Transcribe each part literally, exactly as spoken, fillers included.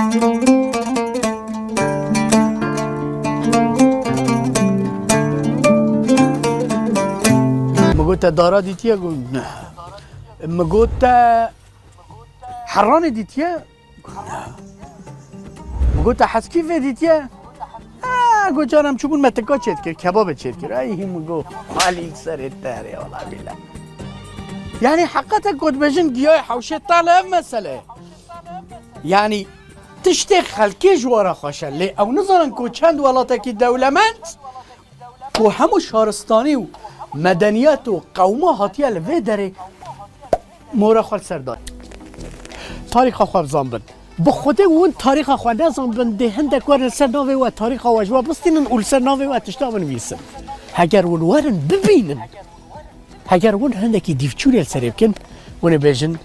Min got, te dara dîtiye? Got, ne. Min got, te heranê dîtiye? Got, ne. Min got, te heskî vê dîtiye? Ha, got, caran çûbûn me tika çêdikir, kebabê çêdikir. Ey, min got, xalî serê te rê, wala bîla. Yanî heqet e ku dibêjin giyayê hewşê tal e ev mesele. Yanî tiştê xelkê ji we re xweş e, lê ew nizanin ku çend welatekî dewlemend, ku hemû şaristanî û medeniyet û qewma hatiye li vê derê mora xwe li ser dayî. Tarîxa xwe bizanbin. Bi Xwedê win tarîxa xwe nezanbin, dê hindek werin li ser navê we tarîxa we ji we bistînin û li ser navê we tişta binivîsin. Heger win werin bibînin, heger win hindekî dîvçûnê li serê bikin, win ê bêjin,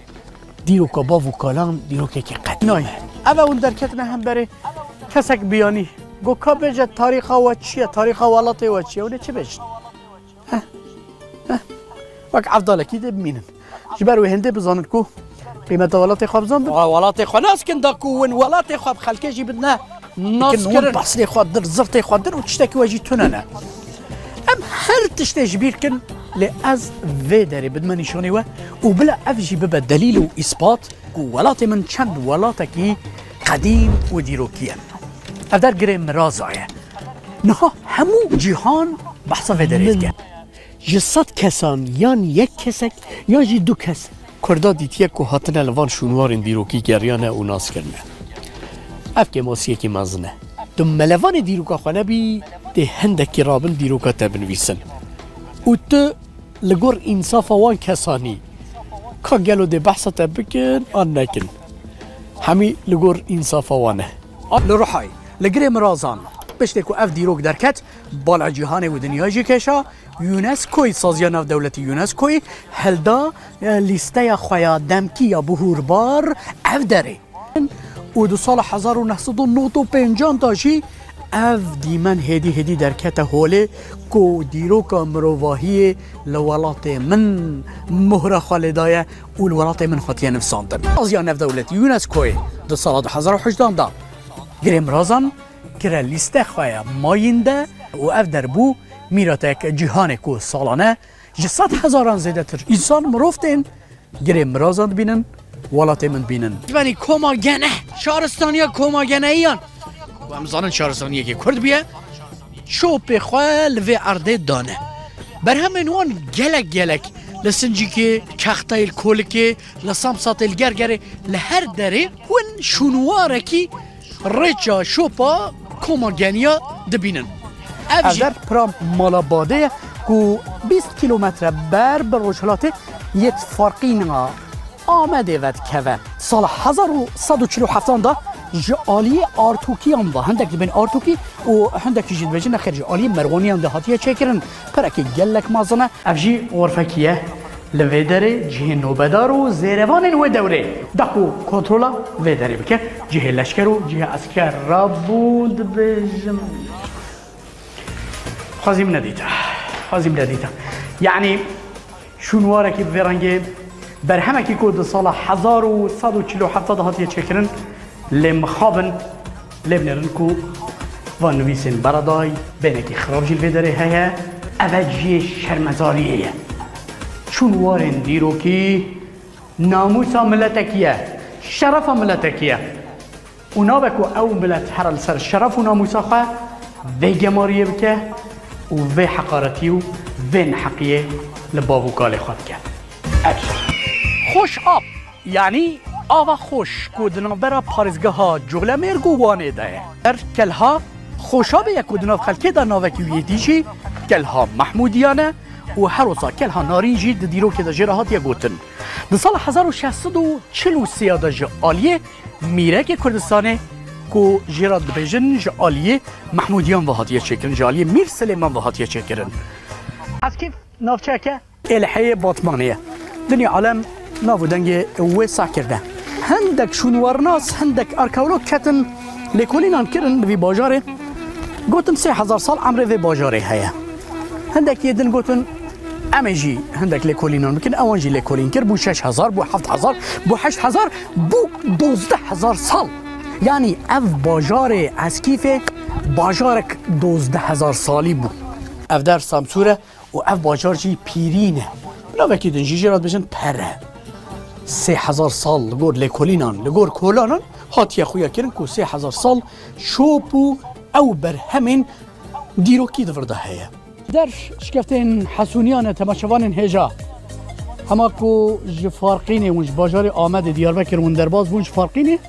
dîroka bav û kalan dîrokekî qedîm e. Nayê. Ev e win derketine hemberê kesek biyanî. Go ka bêje tarîxa we çi ye, tarîxa welatê we çi ye, hûn ê çi bêjin? Heh, heh. Wek evdalekî dê bimînin. Ji ber wê hindê bizanin ku qîmeta welatê xwe bizandin. Wa welatê xwe nas kin da ku win welatê xwe bi xelkê jî bidine nas kirin. Wan paslê xwe dir, zirtê xwe dir û tiştekî we jî tune ne. Em her tiştê ji bîr kin, lê ez vê derê bidime nîşanê we û bila ev jî bibe delîl û îspat ku welatê min çend welatekî qedîm û dîrokî ye. Ev der girê Miraza ye. Niha hemû cîhan behsa vê derê dike. Ji sed kesan yan yek kesek yan jî du kes Kurda dîtiye ku hatine li van şûnwarên dîrokî geriyane û nas kirine. Ev kêmasiyekî mezin e. Tu melevanê dîroka xwe nebî, dê hindekî rabin dîroka te binivîsin. Û tu li gor însafa wan kesanî, ka gelo dê behsa te bikin an nekin? Hemî li gor însafa wan e. Li Ruhayê, li girê Mirazan, piştê ku ev dîrok derket, bala cîhanê û dinyayê jî kêşa, UNESCOyê, Saziya Navdewletî UNESCOyê, hilda, e, lîsteya xwe ya demkî ya bihûrbar ev derê. Û di sala hezar û neh sed û nod û pêncan de jî ev dîmen hêdî hêdî derkete holê ku dîroka mirovahiyê li welatê min mohra xwe lê daye û li welatê min hatiye nivsandin. Saziya Navdewletî UNESCOyê di sala du hezar û hejdan de girê Mirazan kire lîste xwe ya mayînde û ev der bû mîratek cîhanê ku salane ji sed hezaran zêdetir însan, mirov tên girê Mirazan dibînin, welatê min dibînin. Benî koma gene, şaristaniya koma geneyiyan. Ku em zanin şaristaniyekê Kurd bûye, şopê xwe li vê erdê dane. Berhemên wan gelek gelek li Sincîkê, Kextayê, li Kolikê, li Samsatê, li Gergerê, li her derê win şûnwarekî rêça şopa koma geniya dibînin. Ev Ev jî der pira mala Badê ye ku bîst kîlometre ber bi rojhilatê yêt farqîna Amedê ve dikeve. Sala hezar û sed û çil û heftan de ji aliyê Artûkiyan ve, hindek dibên Artûkî û hindekî jî dibêjin nexêr ji aliyê Merwaniyan de hatiye çêkirin. Pirekî gelek mezin e. Ev jî xurfekî ye. Li vê derê cihê nobedar û zêrevanên wê dewrê da ku kontrola vê derê bike, cihê leşker û cihê esker rabûn dibêjin. Xwezî min nedîte. Xwezî min nedîte. Yanî şûnwarekî bi vê rengê, berhemekî ku di sala hezar û sed û çil û heft de hatiye çêkirin, lê mixabin lê binêrin ku van nivîsên beredayî, bênekî xirab jî li vê derê heye. Ev e cihê şermezariyê ye. Şûnwarên dîrokî namûsa miletekî ye, şerefa miletekî ye. Û nabe ku ew milet here li ser şeref û namûsa xwe vê gemariyê bike û vê heqaretî û vê neheqiyê li bav û kalê xwe bike. Ev jî. Xoşab, yanî ava xweş ku di navbera parêzgeha Colemêrg û Wanê de ye. Her Kelha Xoşabê ye ku di nav xelkê de navekî wî yê dî jî Kelha Mehmûdiyan e û her wisa Kelha Narîn jî di dîrokê de jê re hatiye gotin. Di sala hezar û şeş sed û çil û sê de ji aliyê Mîrekê Kurdistanê ku jê re dibêjin ji aliyê Mehmûdiyan ve hatiye çêkirin, ji aliyê Mîr Silêman ve hatiye çêkirin. Eskîf navçeyeke êliheyê Batmanê ye. Dinya alem nav û dengê wê seh kirde. Hindek şûnwarnas, hindek arkeolog ketin lêkolînan kirin li vî bajarê. Gotin sê hezar sal emrê vê bajarê heye. Hindek yê din gotin, em ê jî hindek lêkolînan bikin. Ewan jî lêkolîn kir, bû şeş hezar, bû heft hezar, bû heşt hezar, bû dozdeh hezar sal. Yanî ev bajarê Eskîfê bajarek dozdeh hezar salî bû. Ev der Samsûr e û ev bajar jî pîrîn e. Navekî din jî jê re dibêjin pere. Sê hezar sal li gor lêkolînan, li gor kolanan hatiye xuya kirin ku sê hezar sal şop û ew berhemên dîrokî di vir de heye. Der şikeftên Hesûniyan e, temaşevanên hêja. Hema ku ji Farqînê hûn ji bajarê Amedê, Diyarbekir hûn derbas bûn ji Farqînê,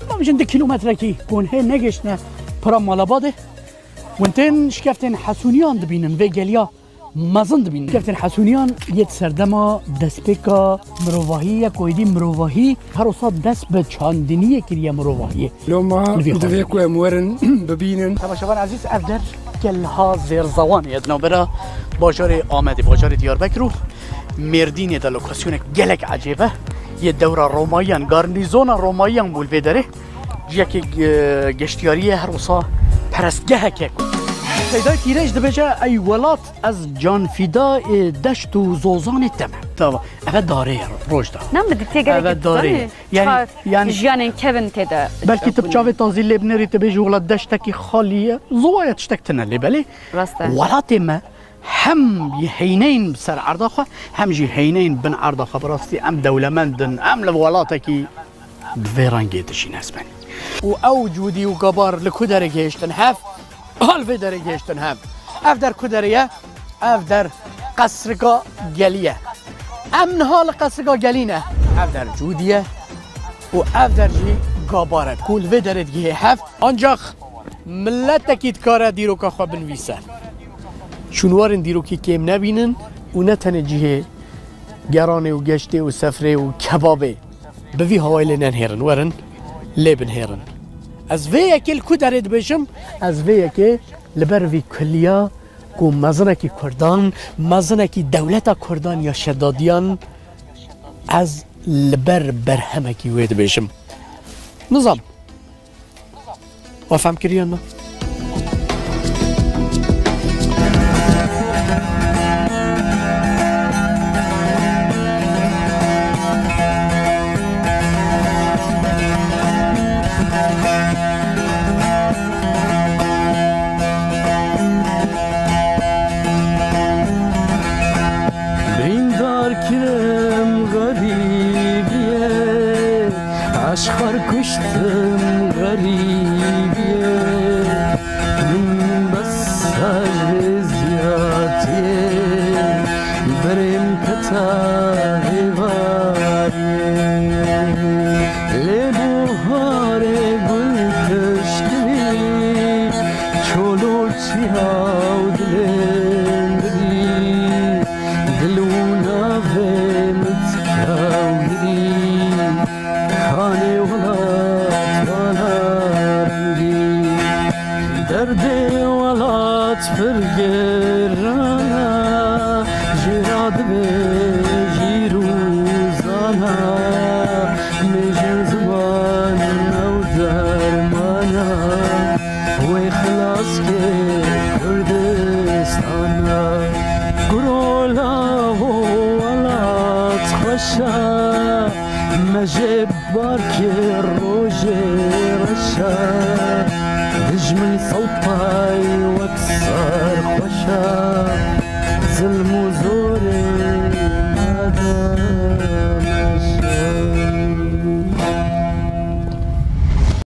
hema bijin du kîlometrekî ku hûn hê negihiştine pira Malabadê, hûn tên şikeftên Hesûniyan dibînin, vê geliya mezin dibînin. Şikeftên Hesûniyan yê di serdema destpêka mirovahiyê ye, ku êdî mirovahî her wisa dest bi çandiniyê kiriye mirovahiyê. Loma Li vî divê xalê. Ku em werin bibînin. Temaşevan ezîz, ev der Kelha Zêrzewanê ye, di navbera bajarê Amedê, bajarê Diyarbekir û Mêrdînê de lokasyonek gelek ecêb e. Yê dewra Romayiyan, garnîzona Romayiyan bû li vê derê. Ciyekê, e, geştiyarî ye, her wisa perestgehek e. Seydayê Tîrêj dibêje, ey welat, ez canfîda, e, deşt û zozanê te me. Tava, eve darê ye, roj da. Na, min dîtiye gelekî Eve darê ye. Tizanî, Yani, çiqa yani jiyanên kevin tê de. Belkî tu bi çavê tazî lê binêrî, tu bêjî, wela deştekî xalî ye. Zowaya tiştek tine lê belê. Rast e. Welatê me hem heyneyên ser erda xwe, hem jî heyneyên bin erda xwe. Bi rastî em dewlemend in, em li welatekî bi vê rengê dijîn, ez benî. Û ew cûdî û gabar li ku derê gihiştin hev? Hal vê derê gihiştin hev. Ev der ku derê ye? Ev der qesrika gelî ye. Em niha li qesrika gelî ne. Ev der cûdî ye û ev der jî gabar e. Ku li vê derê digihê hev. Ancax miletekî dikare dîroka xwe binivîse. Şûnwarên dîrokî kêm nebînin û ne tenê cihê geranê û geştê û sefrê û kebabê. Bi vî hawayê lê nenihêrin, werin lê binihêrin. Ez vê yekê li ku derê dibêjim? Ez vê yekê li ber vî kuliya ku mezinekî Kurdan, mezinekî dewleta Kurdan ya Şedadiyan, ez li ber berhemekî wê dibêjim. Nizam. We fehm kiriye na? Birîndar kirim xerîbiyê, ez xwe kuştim xerîbiyê. Min bes ser vê ziyatiyê, berê min kete hêvariyê. Lê buharê gul tişkilî, çolo çiya û dilên dilî, dil û navê min dikewirî. Kanê welat wana rengî, derdê welat pir girana, jê ra divê jîr û zana, mêjin ziman ew dermana, wê xilas kê Kurdistana. Guro lavo welat xweşa, me jê Barkê rojê reşa, dijmin sewtay wek serxweşa.